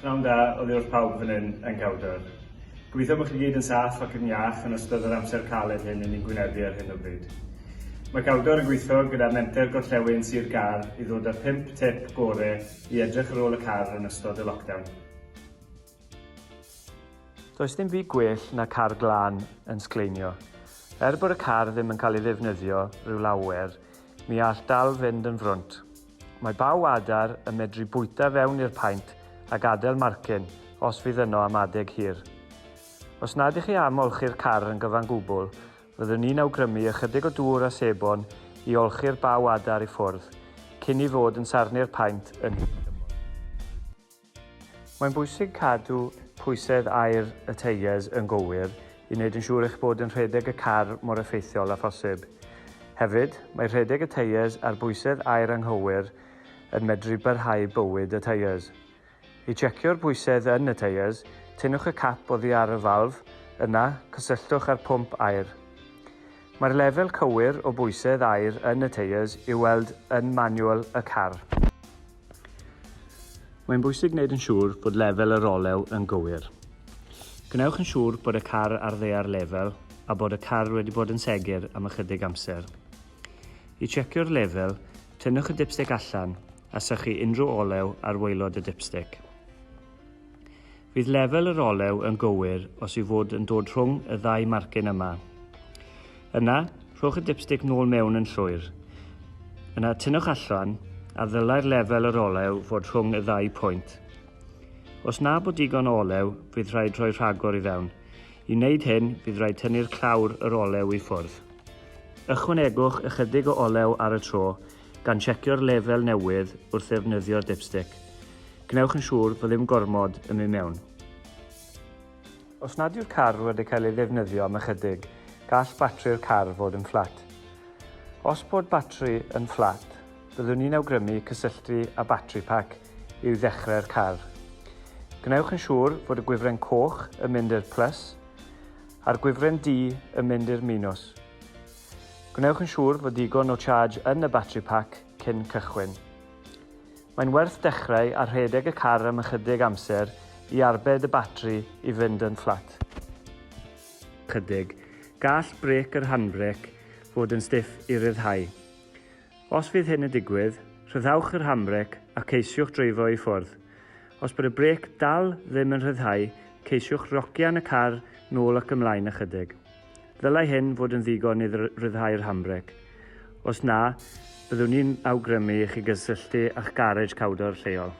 Pnawn da oddi wrth pawb fan hyn yn Cawdor. Gobeithio bod chi gyd yn saff ac yn iach yn ystod yr amser caled hyn 'yn ni'n gwynebu ar hyn o bryd. Mae Cawdor yn gweithio gyda Menter Gorllewin Sir Gâr i ddod â'r pump tip gore i edrych ar ôl y car yn ystod y lockdown. Does dim byd gwell na car glân yn sgleinio. Er bod y car ddim yn cael ei ddefnyddio rhyw lawer, mi all dal fynd yn frwnt. Mae baw adar yn medru bwyta fewn i'r paent a gadael marcyn os fydd yno am adeg hir. Os nad ych chi am olchi'r car yn gyfan gwbl, fyddwn i'n awgrymu ychydig o dŵr a sebon i olchi'r baw adar i ffwrdd, cyn i fod yn sarnu'r paent yn hir dymor. Mae'n bwysig cadw pwysedd aer y teiers yn gywir i wneud yn siŵr eich bod yn rhedeg y car mor effeithiol â phosib. Hefyd, mae rhedeg y teiers ar bwysedd aer anghywir yn medru byrhau bywyd y teiers. I tsiecio'r pwysedd yn y teiers, tynnwch y cap oddi ar y falf, yna, cysylltwch â'r pwmp aer. Mae'r lefel cywir o bwysedd aer yn y teiers i'w weld yn manual y car. Mae'n bwysig gwneud yn siŵr bod lefel yr olew yn gywir. Gwnewch yn siŵr bod y car ar ddaear lefel a bod y car wedi bod yn segur am ychydig amser. I tsiecio'r lefel, tynnwch y dipstick allan a sychu unrhyw olew ar waelod y dipstick. Fydd lefel yr olew yn gywir os yw fod yn dod rhwng y ddau marcyn yma. Yna, rhowch y dipstick nôl mewn yn llwyr. Yna, tynnwch allan, a ddylai'r lefel yr olew fod rhwng y ddau pwynt. Os na bod digon o olew, fydd rhaid rhoi rhagor i fewn. I wneud hyn, bydd rhaid tynnu'r clawr yr olew i ffwrdd. Ychwanegwch ychydig o olew ar y tro, gan siecio'r lefel newydd wrth ddefnyddio'r dipstick. Gwnewch yn siŵr bod ddim gormod yn mynd mewn. Os nad yw'r car wedi cael ei ddefnyddio am ychydig, gall batri'r car fod yn fflat. Os bod batri yn fflat, byddwn ni'n awgrymu cysylltu â batri pac i'w ddechrau'r car. Gwnewch yn siŵr fod y gwifren coch yn mynd i'r plus a'r gwifren du yn mynd i'r minws. Gwnewch yn siŵr fod digon o charge yn y batri pac cyn cychwyn. Mae'n werth dechrau a rhedeg y car am ychydig amser i arbed y batri i fynd yn fflat. Ychydig, gall brêc yr handbrake fod yn stiff i ryddhau. Os fydd hyn yn digwydd, rhyddhawch yr handbrake a ceisiwch dreifo i ffwrdd. Os bod y brêc dal ddim yn rhyddhau, ceisiwch rocian y car nôl ac ymlaen ychydig. Ddylai hyn fod yn ddigon i ryddhau'r handbrake. Os na, byddwn i'n awgrymu i chi gysylltu â'ch garej cawdor lleol.